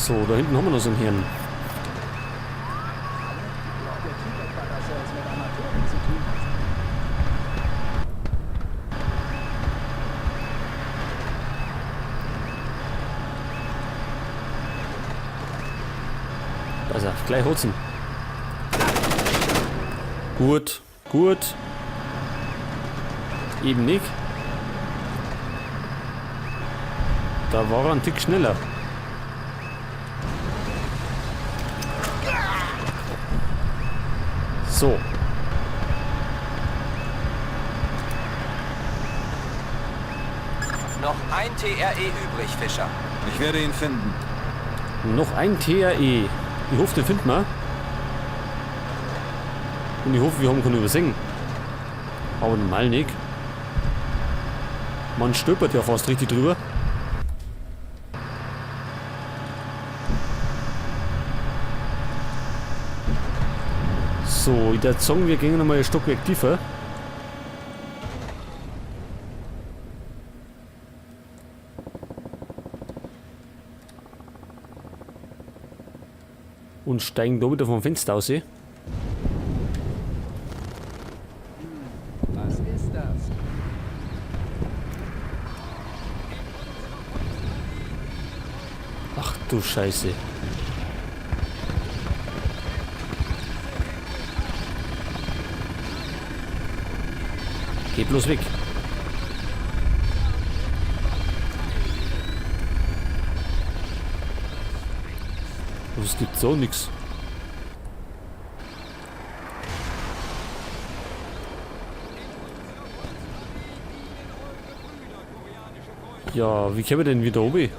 So, da hinten haben wir noch so einen Herrn. Pass auf, gleich Hotzen. Gut, gut. Eben nicht. Da war er ein Tick schneller. So. Noch ein TRE übrig, Fischer. Ich werde ihn finden. Noch ein TRE. Ich hoffe, den finden wir. Und ich hoffe, wir haben keinen übersehen. Aber normal nicht. Man stolpert ja fast richtig drüber. So, ich würde sagen, wir gehen nochmal ein Stockwerk tiefer. Und steigen da wieder vom Fenster aus. Was ist das? Ach du Scheiße. Geh bloß weg. Es gibt so nix. Ja, wie kommen wir denn wieder oben?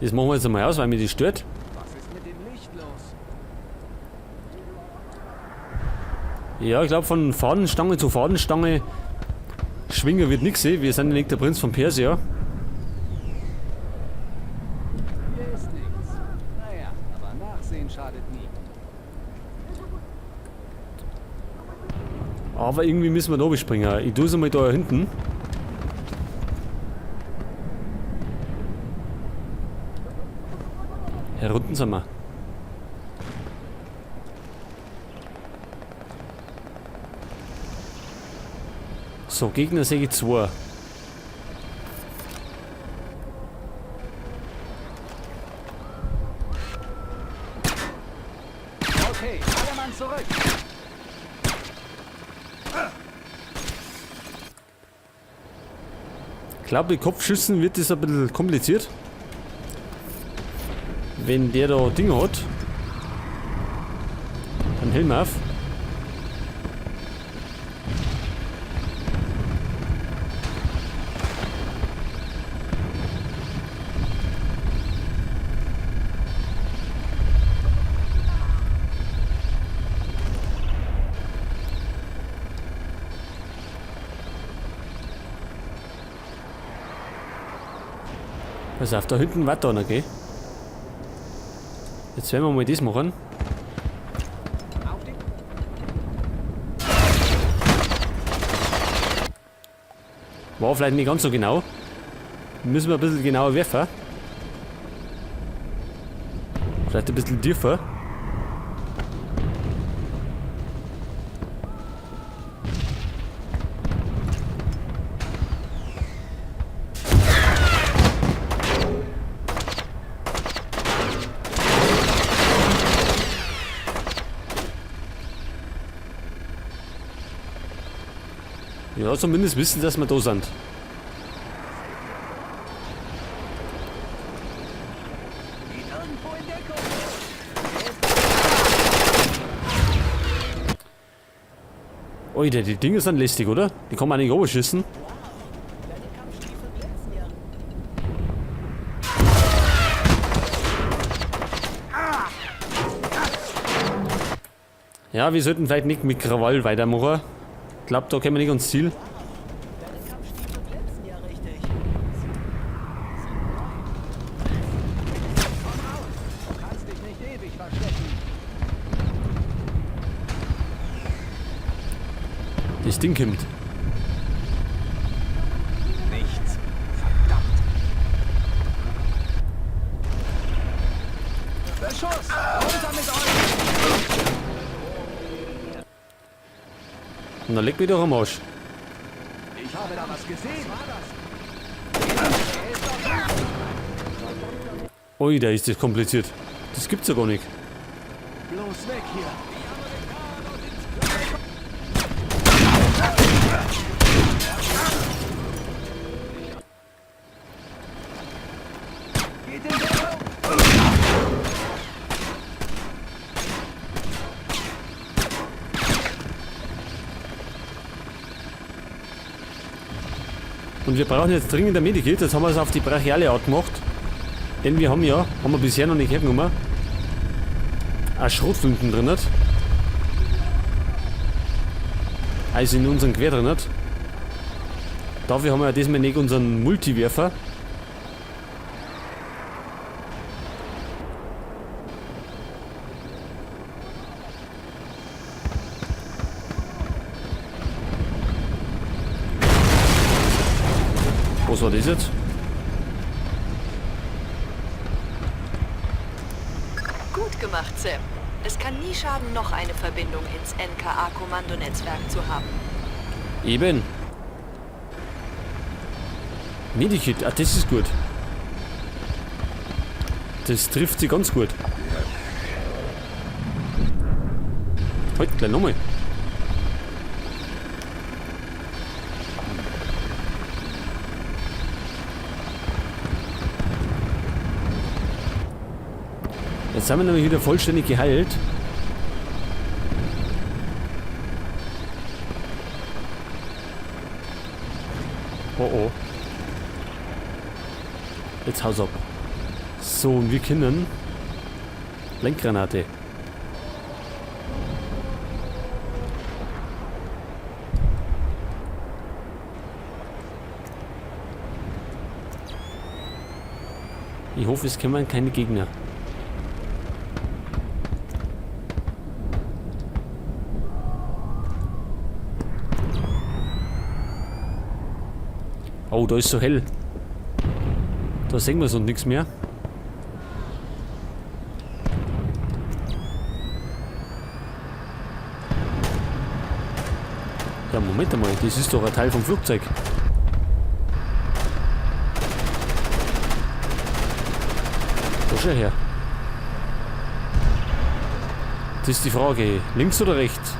Das machen wir jetzt einmal aus, weil mich das stört. Was ist mit dem Licht los? Ja, ich glaube, von Fadenstange zu Fadenstange schwingen wird nix. Wir sind ja nicht der Prinz von Persia. Hier ist nichts. Naja, aber Nachsehen schadet nie. Aber irgendwie müssen wir da springen. Ich tue es einmal da hinten. Herunten sind wir. So, Gegner sehe ich 2. Okay, alle Mann zurück. Ich glaube, mit Kopfschüssen wird das ein bisschen kompliziert. Wenn der da Dinge hat. Dann Helm auf. Pass auf, da hinten weiter noch, gell? Jetzt werden wir mal das machen. Auf die War vielleicht nicht ganz so genau. Müssen wir ein bisschen genauer werfen. Vielleicht ein bisschen tiefer. Ja, zumindest wissen, dass wir da sind. Geht irgendwo in Deckung. Alter, die Dinger sind lästig, oder? Die kann man nicht runterschießen. Deine Kampfstiefel glänzen ja. Ja, wir sollten vielleicht nicht mit Krawall weitermachen. Ich glaube, da kommen wir nicht ans Ziel. Deine Kampfstiefel glänzen ja richtig. Du kannst dich nicht ewig verstecken. Das Ding kommt. Nichts. Verdammt. Beschuss! Runter mit euch! Und dann leg mich doch am Arsch. Ich habe da was gesehen. Ui, da ist das kompliziert. Das gibt's ja gar nicht. Bloß weg hier. Geht in Deckung! Und wir brauchen jetzt dringend ein Medikit. Das haben wir es auf die brachiale Art gemacht. Denn wir haben ja, haben wir bisher noch nicht hergenommen, eine Schrotflinten drin. Also in unserem Gewehr drin. Dafür haben wir ja diesmal nicht unseren Multiwerfer. Was war das jetzt? Gut gemacht, Sam. Es kann nie schaden, noch eine Verbindung ins NKA-Kommandonetzwerk zu haben. Eben. Medikit, ah, das ist gut. Das trifft sie ganz gut. Halt, gleich nochmal. Jetzt sind wir nämlich wieder vollständig geheilt. Oh oh. Jetzt haus ab. So, und wir können Lenkgranate. Ich hoffe, es kommen keine Gegner. Oh, da ist so hell. Da sehen wir so nichts mehr. Ja, Moment einmal, das ist doch ein Teil vom Flugzeug. Da schau her. Das ist die Frage, links oder rechts?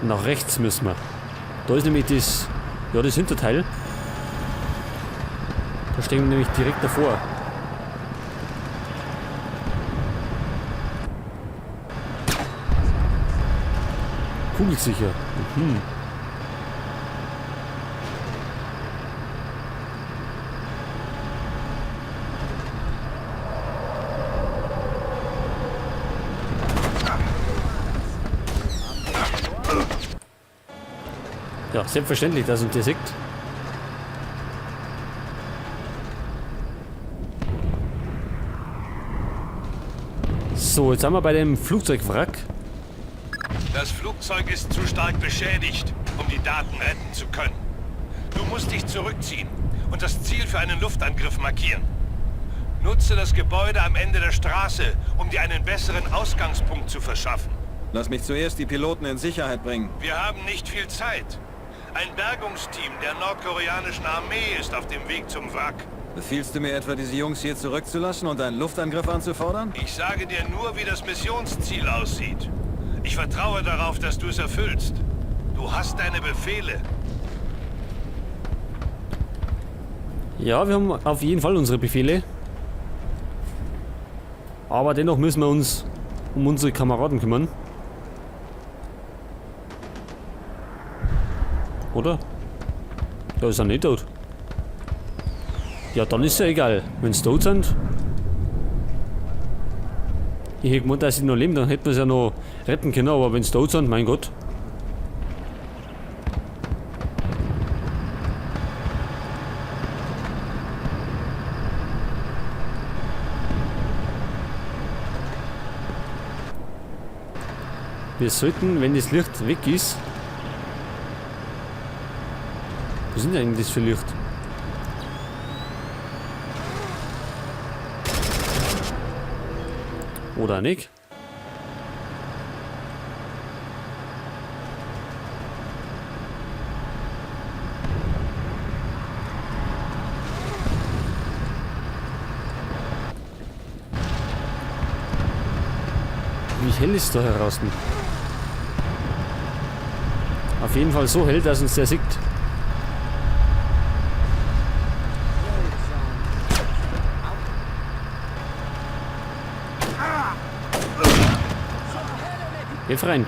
Nach rechts müssen wir. Da ist nämlich das, ja, das Hinterteil. Da stehen wir nämlich direkt davor. Kugelsicher. Mhm. Ja, selbstverständlich, dass uns der sieht. So, jetzt sind wir bei dem Flugzeugwrack. Das Flugzeug ist zu stark beschädigt, um die Daten retten zu können. Du musst dich zurückziehen und das Ziel für einen Luftangriff markieren. Nutze das Gebäude am Ende der Straße, um dir einen besseren Ausgangspunkt zu verschaffen. Lass mich zuerst die Piloten in Sicherheit bringen. Wir haben nicht viel Zeit. Ein Bergungsteam der nordkoreanischen Armee ist auf dem Weg zum Wrack. Befiehlst du mir etwa, diese Jungs hier zurückzulassen und einen Luftangriff anzufordern? Ich sage dir nur, wie das Missionsziel aussieht. Ich vertraue darauf, dass du es erfüllst. Du hast deine Befehle. Ja, wir haben auf jeden Fall unsere Befehle. Aber dennoch müssen wir uns um unsere Kameraden kümmern. Oder? Da ist er nicht tot. Ja, dann ist ja egal. Wenn sie tot sind. Ich hätte gemeint, dass sie noch leben, dann hätten wir sie ja noch retten können, aber wenn sie tot sind, mein Gott. Wir sollten, wenn das Licht weg ist... Was sind denn eigentlich das für Licht? Oder nicht? Wie hell ist da heraus? Auf jeden Fall so hell, dass uns der sieht. Hey Freund.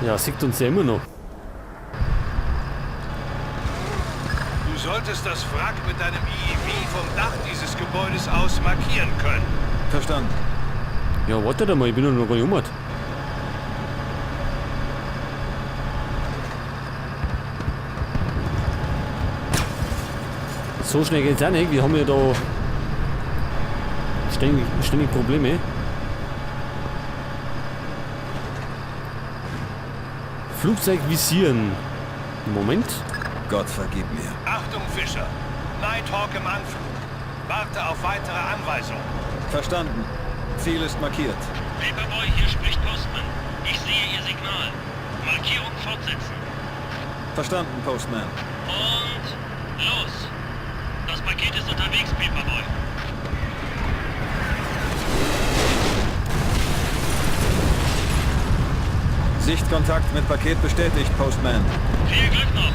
Ja, sieht uns ja immer noch. Du solltest das Wrack mit deinem IEV vom Dach dieses Gebäudes aus markieren können. Verstanden. Ja, warte mal, ich bin doch noch gar nicht umgehört. So schnell geht's auch nicht. Wir haben ja da ständig Probleme. Flugzeug visieren. Moment. Gott vergib mir. Achtung, Fischer. Nighthawk im Anflug. Warte auf weitere Anweisungen. Verstanden. Ziel ist markiert. Paperboy, hier spricht Postman. Ich sehe Ihr Signal. Markierung fortsetzen. Verstanden, Postman. Und los. Das Paket ist unterwegs, Paperboy. Sichtkontakt mit Paket bestätigt, Postman. Viel Glück noch.